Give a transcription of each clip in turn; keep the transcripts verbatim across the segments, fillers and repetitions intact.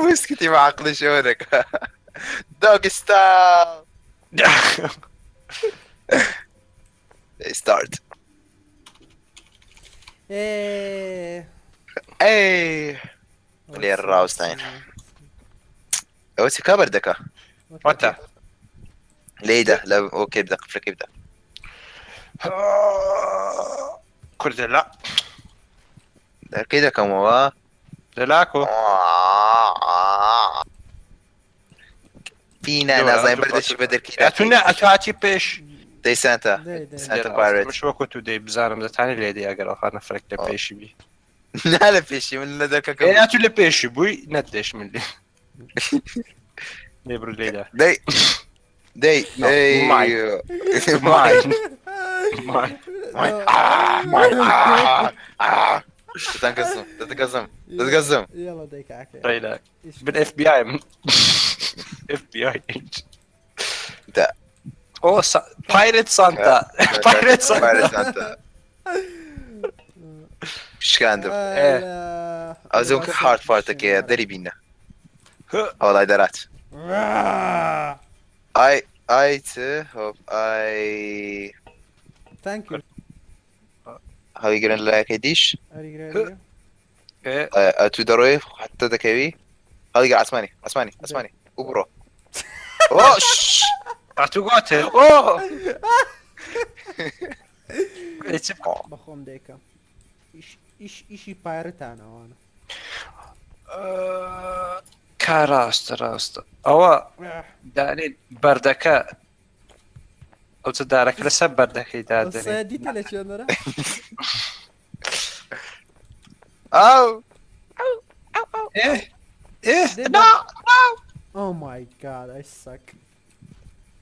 Wîskî tî me eqlê şewerek. Doggy style. They start. Eee. Ey. Lê rawestayne. Ew çi ka berdeka? Wata. Leyda, le okey bide, qiflekê bide. Kurdela. Derkê de kamo wa. Delako. Fîne nazayên berdekî be derkî de. Ya tu ne, tu hatî pêş. Dey senta. Dey, dey. Santa Pirate. Min wekî tu dey bizanim, de tanî lê dey eger axar nefrek de Oh. Pêşî bî. Ne li pêşî min li derkeke. E ya tu li pêşî bûy, ne deş min lê. Lê bir lê de. Dey. Dey. No, Ey. mine. Mine. Mine. Ah, mine. Ah, ah. Dete gazım. Dete gazım. Dete gazım. Yalla dey kake. Şöyle. İş- Bir F B I mi? F B I agent. Da. O sa- Pirate Santa. Pirate Santa. Pirate Santa. Şikandim. Ala. Ez onki Nasıl hard bir parteke şey ya var? Derî bîne. Hı. Hawlay derat. Vaa! Ay, ay ti hop ay. Thank you. Hawî girin layakê dîş. Arigre. E, E, e, tu deroyê heta dekevî. Hawî gir asmanî, asmanî, asmanî. Ubro. Oh, şş. a tu gote. Oh. E, çip. Baxom deka. İş, iş, işi payretana wana. Ka rast, rast. Awa Eh, danî berdeke. O tu darek li ser berdekê o dadinî. saya dite le çönlere. Au. Eh. Eh. Dede. No. Oh my god, I suck.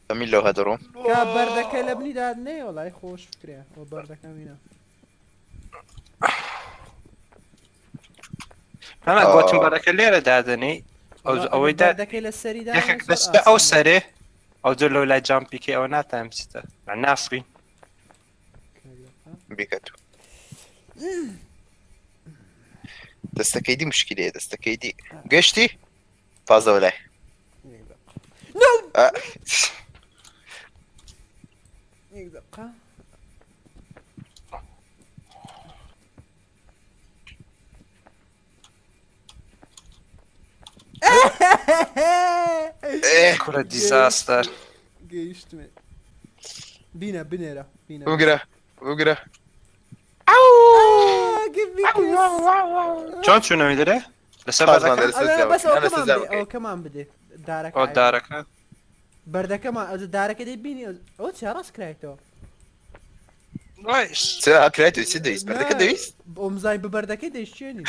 Emî lo hedirom. Ka berdeke lebni da ne olay hoş fikre. O berdeke mina. Hana Aa. Gotin berdeke lêre dadinî. O Ama o da berdeke le seri da. Yek deste o seri. O da lo la jump ki o natem işte. Ben nasıl? Bîke tu. Destekeydi muşkilê, destekeydi. Geçti. Fazla olay. No! A, Bir dakika. eh, Kura disaster. Geçti mi? Bine, bine ra, bine. Bugre, bugre. Aa, give me this. Çan çûne wî dire? Li ser Pazman berdeke? dere Ana, bas o Nere kaman sezam bi, okey. O kaman bidi. Darek O dareke. Berdeke ma, o dareke de bini. O çi rast krayto. Nice. Sen ha krayto, sen deyiz. Berdeke deyiz. Omzay bi berdeke de işçiyeni.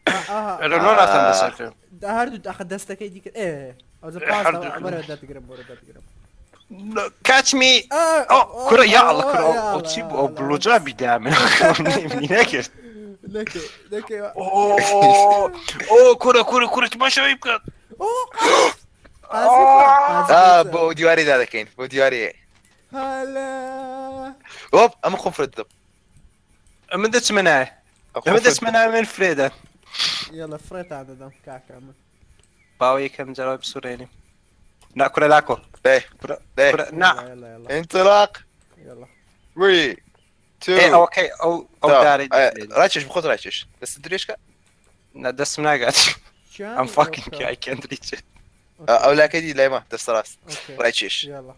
Aha. Öyle ne laftan da sakın. Her du axa destekey dikir. Ee. O zaman Her pasta du- amara da dikirim, bu arada dikirim. Catch me. Aa, Oh, kura ya Allah kura. Ya O, o çi bu? ya O Allah. Bluca bir daha mı? Ne ne gir? Neke, neke. Oo. Oo, kura kura kura. Başa ipka. Oh. Aa, bu diwarî de dekeyin. Bu diwarî. Hala. Hop, ama xwe firê didim. Min de çi min ay? Min de çi min ay min firê de. Yalla, firê ta dedim kaka min. Bawe yekem cara bir sureyni. Na kura lako. Dey, Kura, dey. kura, na. Yalla, yalla, yalla. Entilak. Yalla. Three, two. E, okey, o, o Tamam. dari. E, Raçeş, bi xwe Raçeş. Dest dirêj ke. Na, dest min nagat. Can I'm fucking yoksa- here, I can't reach it. E, ewlakê dî lê me, dest rast. Okey. Raçeş. Yalla.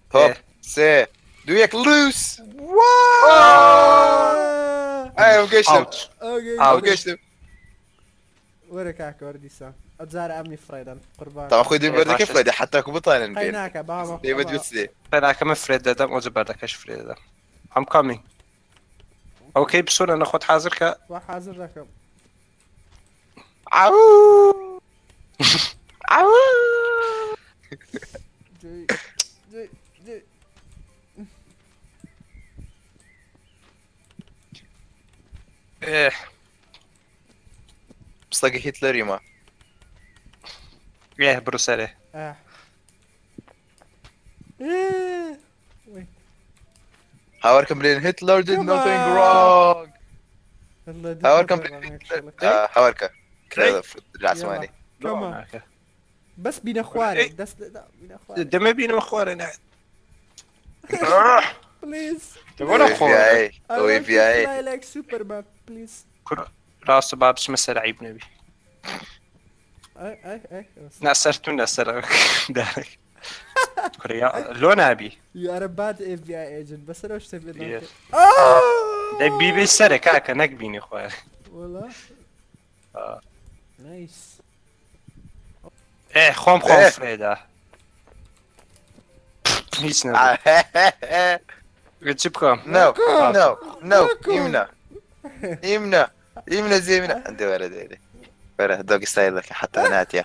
Hop, E. se, du, yek, loose. Aa! Ay, ew geçtim. Ouch. Okey. Ouch. Ew geçtim. Were kaka, were dîsa. Edzar em nî firê dan. Qurban. Tamam, xwe dî E, berdeke başla. firê de, heta ku bitanin Qey bên. nake, bama. David Woods dê. Ben akımı firê dedim, o da berdakaş firê dedim. I'm coming. Okey, bir sonra ne xod hazır ka. Wa hazır dakım. Au! Au! Cüy, cüy, cüy. Eh, Pislagê Hitlerî ma. eh, bro sere. Eh. Eh. Wait. Hawer kim bilên Hitler did Come nothing on. Wrong. Hewarka. Hewarka. Asmanê. Tamam. Bes bîne xwarê. Dest de, da, bîne xwarê. Demê bîne xwarê ne. Please. Te were xwarê. O F B I. I want to fly like Superman, please. Kur, rast ba biçme ser eyb nebî. Ay, ay, ay. Ne ser tu, ne ser derek. Kure ya, lo nabî. You are a bad F B I agent. Bes ser o işte bir. De bî bî serê kaka, nek bînî xwarê. Wala. Nice. Eh, xom xom Eh. Freda. Hiç ne. Çi bikim? No, no, no, Imna. Imna. Imna, Zemina. De were, de, de. Were, doggy style dike, hatta natiye.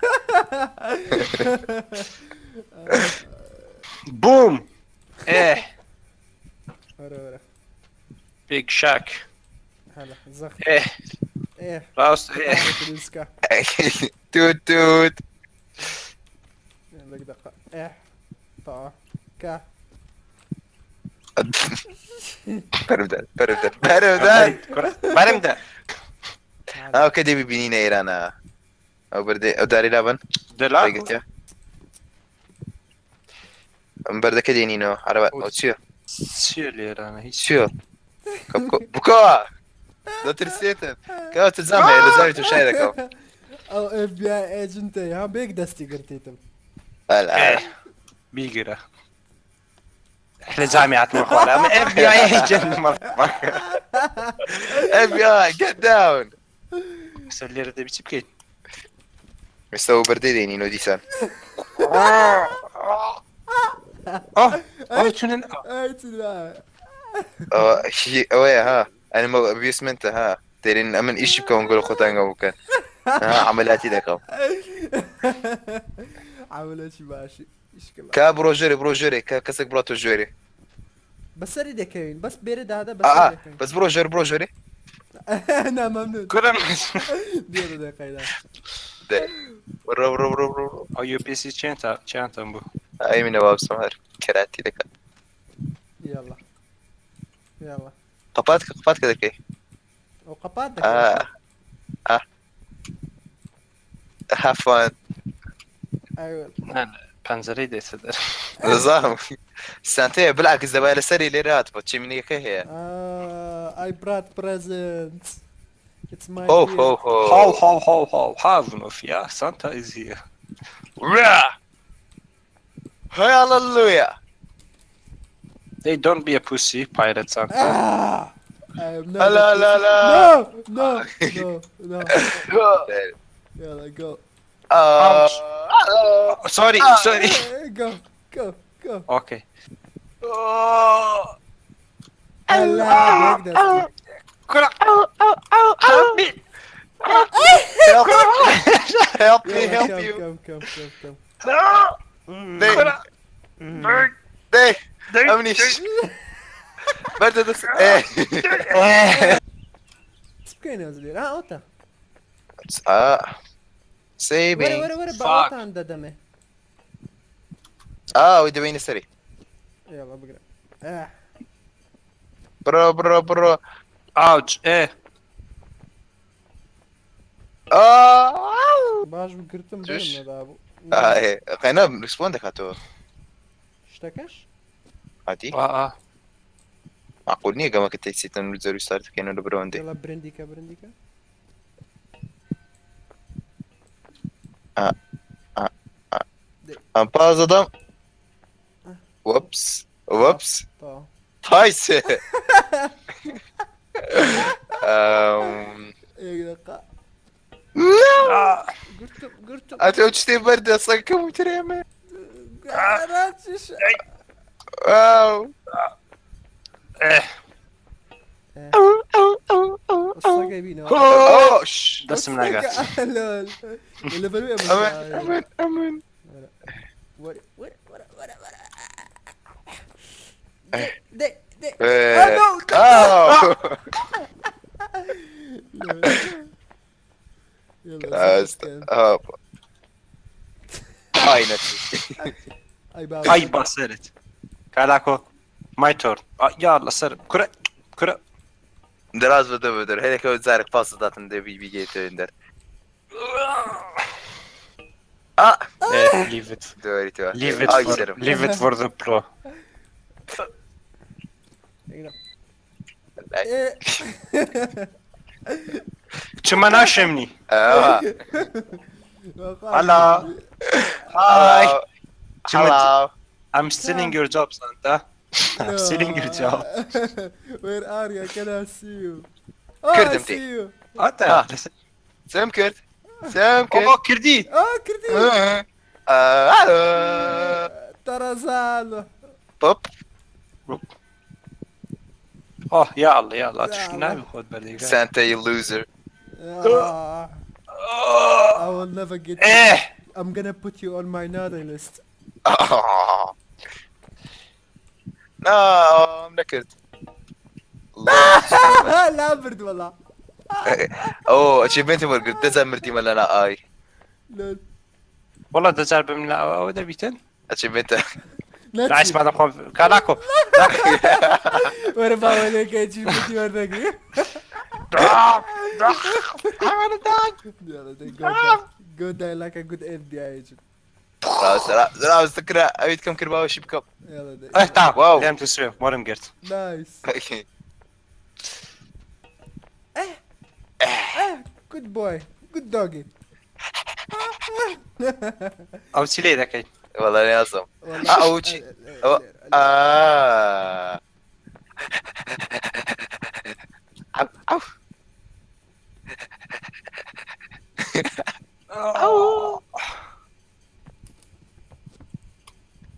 Boom! Eh. Were, were. Big Shaq. Hala, zık. Eh. Eh. Rast, eh. Rizka. Tut, tut. Bek dakika. Eh. Ta. Ka. Berim de, berim de, berim de. Berim de. Ha, o kadar bir binine İran'a. O berde, o darî labin. De la. Em berdeke dênîno, erebe, o çi yo? Çi yo lêrane, hiç. Çi yo? Buka! Datirsêtin. Ka tu zam heye, li zarî tu şaye deka. Ew F B I agent e, ha, bêk destî girtîtim. Hala. Eh, bîgire. Hele camî hatime xwara, ama F B I agent, motherfucker. F B I, get down. Mesela lêre de bir çi bikeyt? Mesela o berdê de nîno dîsan. Ah! Ah, çunin. Ay, çunin ha. Aa, şi, o ya ha. Animal abusement ha. Derin, emin iş bikin, gol xotan gav bikin. Ha, ameliyatî de kam. Ameliyatî başı. Ka bro jêrê, bro jêrê. Ka kesek bro to jêrê. Beserî dekevin. Bes bêrê daha de beserî dekevin. Bes bro jêr, bro jêrê. Ne, memnun. Kurem. Diye de kayda. De. Vro, vro, vro, vro. O U P C çanta, çantam bu. Ay mine bab samar. Kerati de kat. Yallah. Yallah. Kapat, kapat kadar kay. O kapat da. Ah. Ah. Have fun. Eyvallah. Yani pencereyi de hissederim. Rıza mı? Santeye bilakis de böyle serileri at. Bu çimini yıkı he. Ah, I brought presents. It's my gift. Ho, ho, ho. How, how, how, how. Heaven of ya. Santa is here. Rah! Hey, hallelujah! Hey, don't be a pussy, Pirate Santa. Ah! I am not a pussy. Ala, ala, ala. No, no, no, no. Go. Yalla, go. Uh, ouch. Oh, sorry, sorry. Eh, go, go, go. Okay. Oh. Allah, bak da. Kura. Help me. Help me, help you. Come, come, come, come, come. Dey. Dey. Dey. Emniş. Berde de. Eh. Çi bikeyne ez lêr? Ha, ota. Ah. Save me. Were, were, were, ba otan de deme. Ah, wî dibîne serî. Yalla bigre. Eh. Bro, bro, bro. Ouch, eh. Ah! Baş bi girtim benim ne daha bu. Ah, eh. Kayna respawn de kato. Ştekeş? Hadi. Aa. Macqul niye gama ki teksitten zero start kayna de bro ende. Yalla brindika, brindika. Ah, ah, ah. Am paz adam. Whoops. Whoops. Tamam. Tayse. Ehm. Ey, bir dakika. No! Gurtum, gurtum. Ate uçtê berde sakın mutreme. Rahat şiş. Wow. Eh. Eh. Islak evî ne? Oh, şş. Destime nega. Lol. Öyle böyle mi? Aman, aman, aman. What, what, what, what, what? De, de, de. Eh. Oh, no. Oh. Lol. Yalla, hop. Ay, nasıl? Ay, baba. Ay, baseret. Kalako. My turn. Ay, ya Allah, ser. Kura, kura. Diraz bidir bidir. Hele ke zarek pas datin de bir bir geçti önder. Ah! Eh, leave it. Doğru diyor. Leave it Ay for, serim. Leave it for the pro. Eh, Çima naşemnî? Aa, Hala. Hi. hello. Hello. I'm stealing your job, Santa. I'm stealing your job. Where are you? I cannot see you. Oh, I Kırdım see tek. You. Hatta. Ha. Sem kurt. Sem kurt. Ama kirdi. Ah, kirdi. Hı hı. Aa, alo. Tarazalo. Pop. Oh ya Allah ya Allah. Ya Düşün Allah. ne bir kod verdi. Santa, you loser. Ah, I will never get you. Eh. I'm gonna put you on my naughty list. No, I'm naked. La bird valla. Oh, achievement var gırdı. Deza mirdi malana ay. Lol. Valla da zarbim la o da biten. Achievement. Nice motherfucker. Kalako. Where about when I get you with your thing? Ah, ah, I wanna die. Yeah, they go die. Go die like a good F B I agent. Raus, raus, raus, takra. Awit kam kirba şipkam. Yeah, they. Eh, tamam. Wow. Lem to swim. Morim girt. Nice. Okay. Eh, good boy. Good doggy. Av çilê dekey. Vallahi ne yazdım. Vallahi- Ha, avuç. Eh, eh, Oh, eh, aa. Au, au. Au.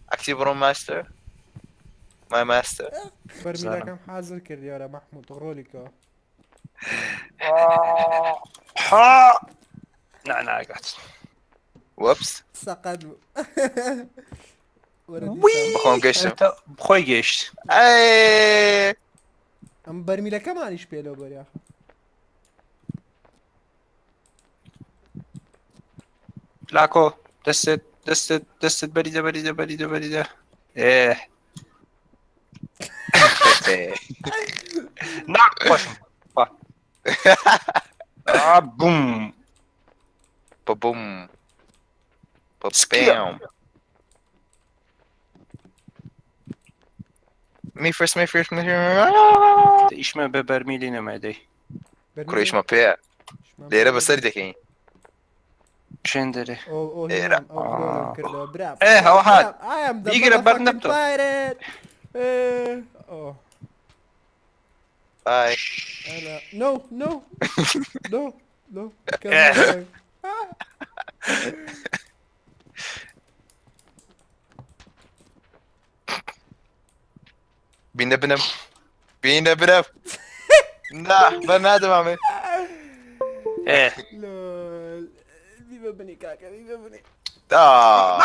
Active room master. My master. Bermîlekam hazir kir diyara Mahmud. Rolîka. Ha. Na na gat. Whoops. Seqet bû. Bixwam geçtim. Xwe geşt. Ey. Em bermîlekeman îş pêlo beriya. Lako. Destet, destet, destet, berî de, berî de, berî de, berî de. Eh. Na, koşum. Bak. Ah, bum. Ba-boom. Skia. Ba-bam. Me first, me first, me first. Te îşme be bermîlî nemedey. Kuro îşma pê ye. Lêre bi serî dekeyin. Şendere. O, o, Era. hînan, o, o, kırdı, bravo. Eh, oha. Bravo. I am the Bigre motherfucking bernepto. Pirate. Eh, oh. Bye. Hello. No, no. No, no. Come Eh. on. Bîne binem. Bîne binem. Na, ben ne demem? Eh. Lol. Viva beni kaka, viva beni. Da.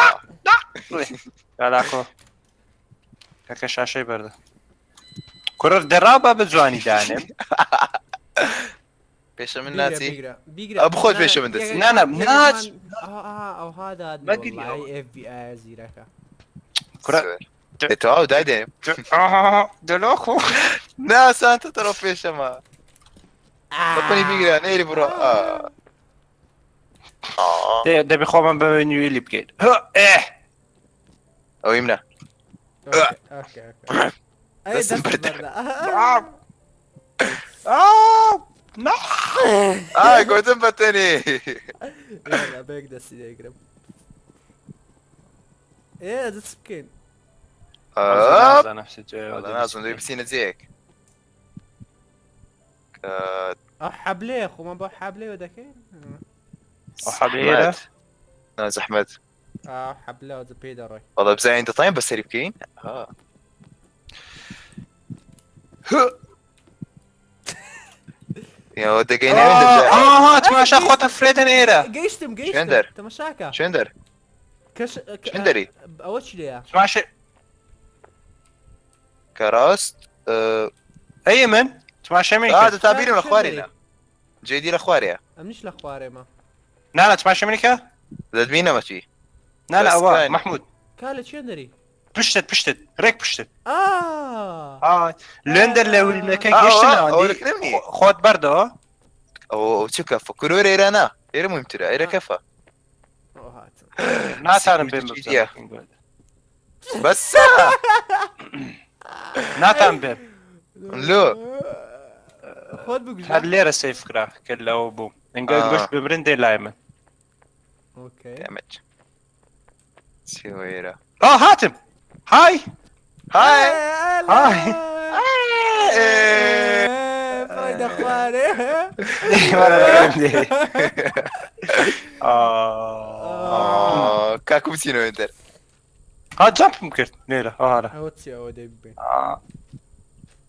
Galako. Kaka şaşey berdi. Kurir deraba bi cwanî danim. Pêşe min Bigre, natî. bigre, bigre. Abi, xwe Na, pêşe na, min dest. yek- Na, na, yek naç. man- Aa, aa, oha da Me giriyor. Vallahi F B I zîreka. Kura. E, tamam, dayde. Aha, delako. Ne sen tu taraf pêşe ma. Bakın bigre, neyri bura? Aa. Aa. De, de bi xwe man be newî lîp gel. Ha, eh. O imna. Okey, okey, okey. Ay, Nasıl dest bir- berda. Ah. Ah. Na. Ay, gördüm bateni. Yalla, bek destî de girim. Ee, ez sikin. Hop. Nefsi. Valla lazım da bir sinecek. Ah, heblê, xwe man bo heblê we dekin. O heblê. Na zahmet. Ah, heblê, o da pê de roy. Valla bize aynı detayın basarı bikeyin. Ha. Ya o degeyne Aha, de. aha, temaşa xwe te firêdin êre. Geçtim, geçtim. Şender. Temaşaka. Şender. Keş, Şenderî. Awa çi ya? Temaşe. Karast. E, Ey min. Temaşe min. Aa, Ha, de tabîrim Şenderî. Xwarê ne. Cêdî li Xwarê. Em niş li Xwarê me. Na, na, temaşe min ke. Dedmîne me çî. Na, na, Bes awa, kayne. Mahmud. Ka li Şenderî. Piştet, piştet. Rek piştet. Aa! Ay. Lender lewilmeke Aa, geçtin o, ha. o Di- rek ne mi? Xo- Xwat berdo. O, o çi kafa? Kurore era na. Ere muhimtir. Ere kafa. O hatim. Natanim Siktir bim git ya. bim. Bessa. Natan bim. Lo. Xwat biguje. Her lêre seyf kira. Kelle o bû. Enga Aa. Goş bimrin dê lay min. Okey. Demek. Siwera. Aa, hatim. Hay. Hay. Hay. Eee, Fayda xwarê. Bana verim diye. Aa. Aa, kakum sino eder. Ha, jump mı kırdı? Nere? Aha. Ew çi ew dê bibê. Aa.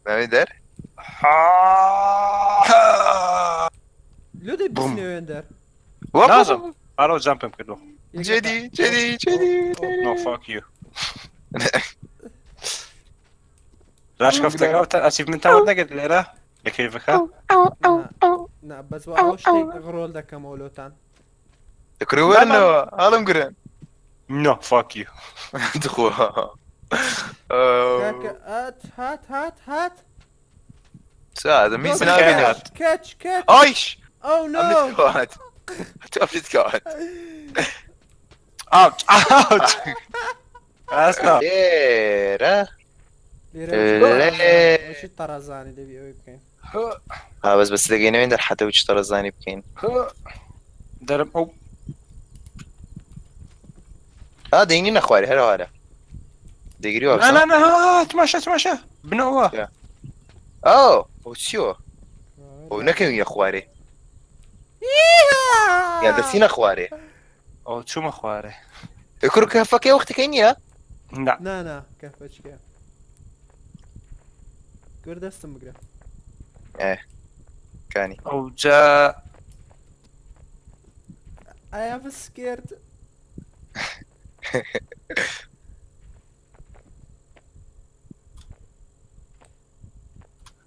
Ne eder? Ha. Lo dê Bum. Bisîne wê der. Wap, Lazım. wap, wap. Ara o jump mı kırdı? Cedi, cedi, cedi. No, fuck you. Raşkafta kavta achievement awat ne geldi lera? Ekeyfika. Na, na, bes wa ew ştê rol dekem o lotan. Kuru werno, alım gurun. No, fuck you. Dixwa. Oh. Kaka, hat, hat, hat, hat. Sa, the miss Go, na Catch. bine. Catch, catch, catch. Ayş. Oh Amit no. kaat. Amit kaat. Ouch, ouch. That's not. Era. Lêre Le. Şu tarazani de bir öykü. Ha, bes bes lege ne der, hatta uç tarazani bikin. Derim o. Ha, deyni ne xwari, her hala. Degiri Na var. na na, tmaşa tmaşa. Bina wa. Oh, o çiyo. O ne kewin ya xwari. Ya da sina xwari. O çuma xware. E kur ke fake wexti keniya. Na. Na, na, kahve çıkıyor. Gör destim bigre. Eh. Kani. O ca. I am scared.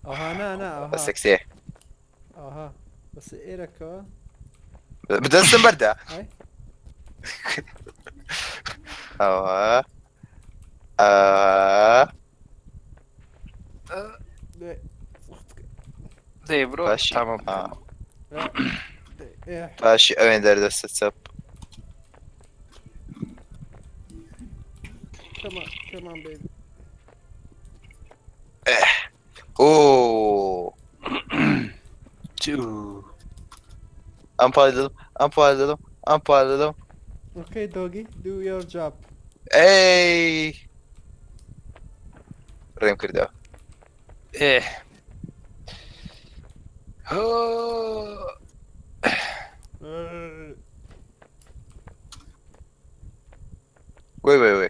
Aha, na, na, aha. Seksi. Aha. Bas ereka. Bi destim berda. Ay. Awa. Aa. De. Dey bro. Başı. Tamam. Aa. Eh. Başı, ew ên derdest çap. Come on, come on, baby. Oo. Çuu. Em payladım. Em payladım. Em payladım. Okay, doggy, do your job. Ey. Rêm kirda. Eh. Wê wê wê.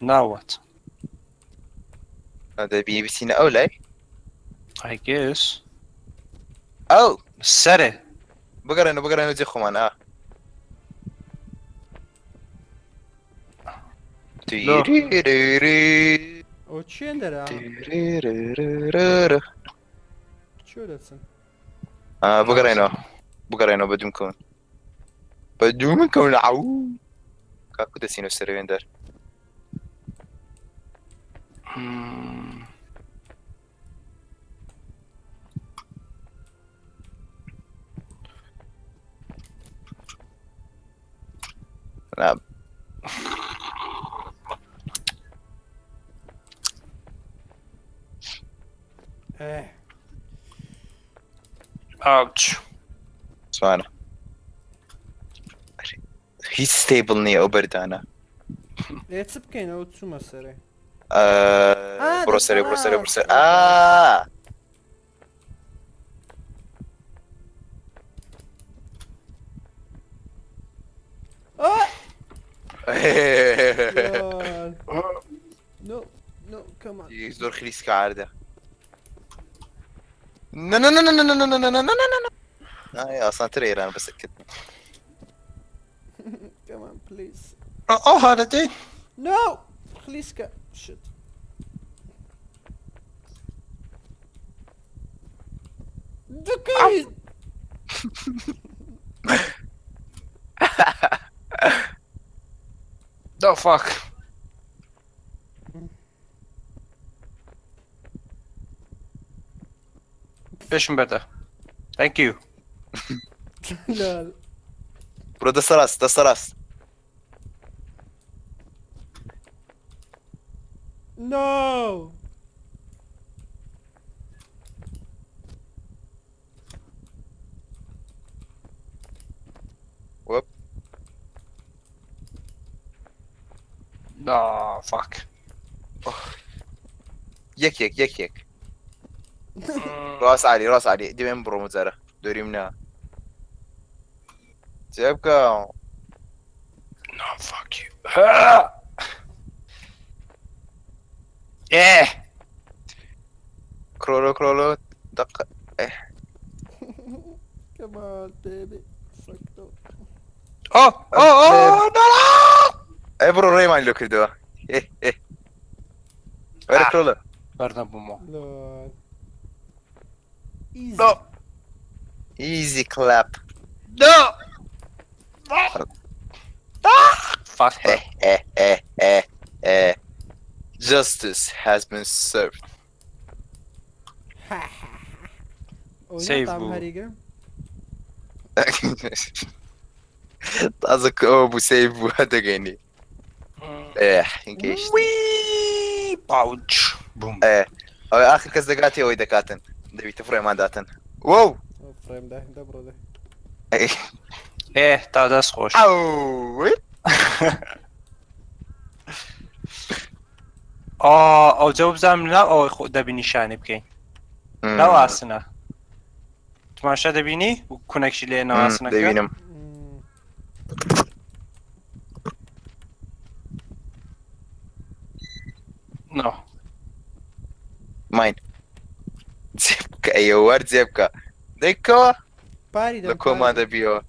Now what? Hadi bir bisine ew lay. I guess. Ew. Sere. Bigereno, bigereno cê xuman ha. Lo. Tiri. O çiyen der ha? Tiri. Çiyo detsin. Ha, bigereno. Bigereno bedûn kewin. Bedûn kewin, au. Kaku desîno serê wê der. Hmm. Na. Eh. Ouch. Swana. Hiç stable niye o berdana. Ê çi bikeyn, ew çûma serê. Eee, Aa, bro serê, bro serê, bro destana. serê. Aa! Ah! Lol. No, no, come on. Zor xilîs karde. Na na na na. Ay, asantir êran bisikit. Come on, please. Oh, oh, hadi değil. No! Xilîske. Shit. Dikey! Oh fuck. Pêş min berde. Thank you. Lol. Bro, desta rast, desta rast. No. Hop. Ah, fuck. Yek yek, yek yek. Rast alî, rast alî. Divên bro mizere. Dörüm ne? Cebka. No, fuck you. Ha! Eh! Krolo, krolo. Dakika. Eh. Kemal baby. Fuck no. Oh, oh, oh, no, no! E bro, Rayman lo kırdı o. Eh, eh. Ver Ah. krolo. Verdim bu mu? Lol. Easy. No. Easy clap. No! Ah! Ah! Fuck, bro. Eh, eh, eh, eh, eh. Justice has been served. Oyna Save tam bu. Hariga. Taze ko bu save bu hadi gani. Eh, geçti. Wee! Pouch. Boom. Eh. Abi, axir kes de gati oy dekatin. De bitti frame datin. Wow! O frame de, de burada. Eh, ta dest xoş. Au! Aa, o cevap zam la o xo- de bir nişane bikeyn. Hmm. La asına. Temaşa de bini, bu konek jî lê Hmm, navasına de binim. Hmm. No. Mine. Cebka, eyo var cebka. Deko. Pariden, La koma pariden. De biyo.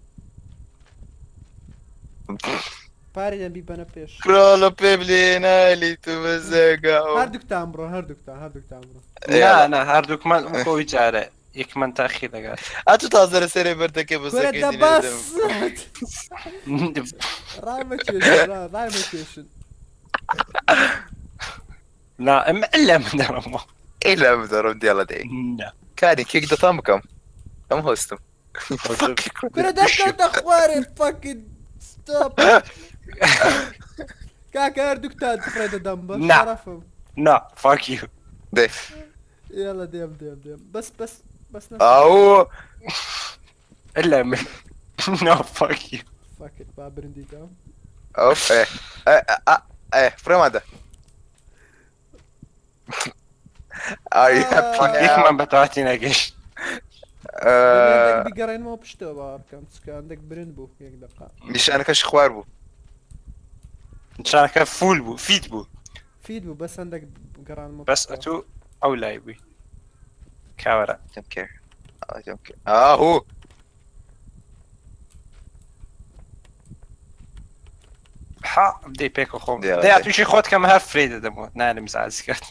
Pariden bir bana peş. Kralo pevlina li tu bezega. Her düktan bro, her düktan, her düktan bro. Na, na, her dükman bu kovi çare. Yek man taxir de gat. Atu tazere sere berteke Kure bezega de bas. Rayma keşin, ra-, rayma keşin. Na, em illa min derim ama. Illa bi darum diyala de. Na. Kari kek de tam kam. Tam hostum. Kure de kata xware fucking stop. Kaka her düktan Fred'e damba. Na. Tarafım. Na, fuck you. De. Yalla diyem diyem diyem. Bas bas bas ne? Au. Illa min. No, fuck you. Fuck it, ba birindik am. Hop, eh. Eh, eh, eh, eh, frame hadi. Ay, Aa. Fuck, yek man betaatine geç. eh, Bir garayın mı pişti var kan. Çıkan dek birin bu, yek dakika. Nişaneka şixwar bu. Çarka full bu, fit bu. Feed bu, bes endek garanma. Bes atu ew lay bû. Kawera. I don't care. I don't care. Ahu. Ha, dê pêk xwe. Ya, Dê ya. Atu jî xwe dikeme her frê de demo. Ne elim zazi kat.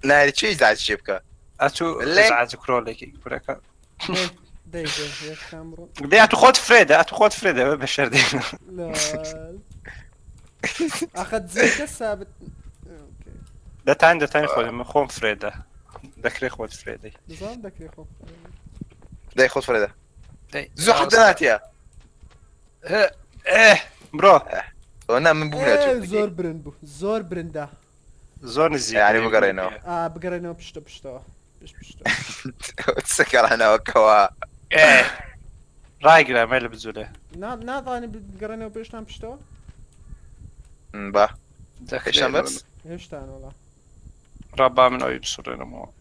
Ne, çi izah çi bka? Atu Lê- zazi krolekî kureka. Dey, dey, dey, yek tam bro. Dê Atu xwe frê de, Atu xwe frê de, ve beşer de. Lol. Axet zêde sabit. Okey. De tane de tane xwe, min xwe frê de. Dekrê xwe frê de. Nizam dekre xwe. Dey xwe frede. Dey. Zu hadi natiya. Eh, eh, bro. Ona min bûne Ee, çöktü. Zor birin bu. Zor birin da. Zor nizî. Yani bu garayno. Aa, bigarayno pişto pişto. Piş pişto. Sekarana kawa. Eh. Ray girem hele bizule. Na, na dani bigarayno piştan pişto. Hmm, ba. Dekrê Eşan bes. Heştan ola. Rabba min oyun sorunum o.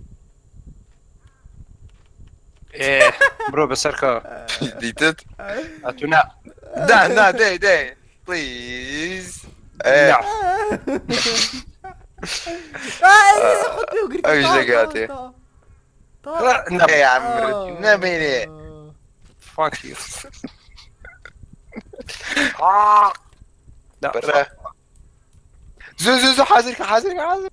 Eh, bro, beserka. Dikkat. Atuna. Da, da, dey, dey. Please. Eh. Ya. Ay, xut bir girdi. Ay, Tamam, işte geldi. Tamam, tamam. Ne? Ey amrut, ne beni. Aa. Fuck you. Ah. Ya, Bırak. Zu, zu, zu, hazır, hazır, hazır.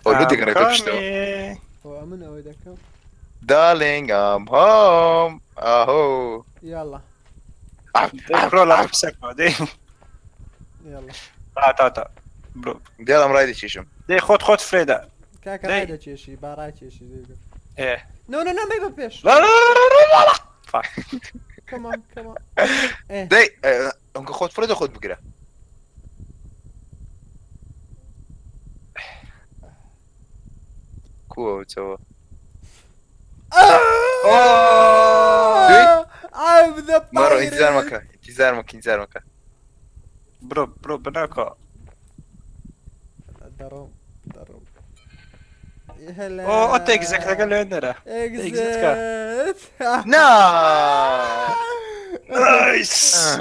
Öyle de I'm gerek yok işte. Coming. O amin o dakika. Darling, I'm home. Aho. Yalla. Ah, Dê bro la hepsek ma dê. Yalla. Ta ta ta. Bro. Gel, em rayê dikişim. Dê xot xot Freda. Kaka Dê. hayda çêşî, ba ray çêşî zêgir. E. No no no, bey bapêş. La la la la la la. Fuck. Come on, come on. Eh. Dê, e, hûn xwe Freda xwe bigire. Ku ew çawa? Ah! I'm the Maro, intizar pirate. meke. Intizar meke, intizar meke. Bro, bro, binaka. Derim, derim. Hele. O, o tek zekte gel önlere. Exit. Exit ka. Na! Nice.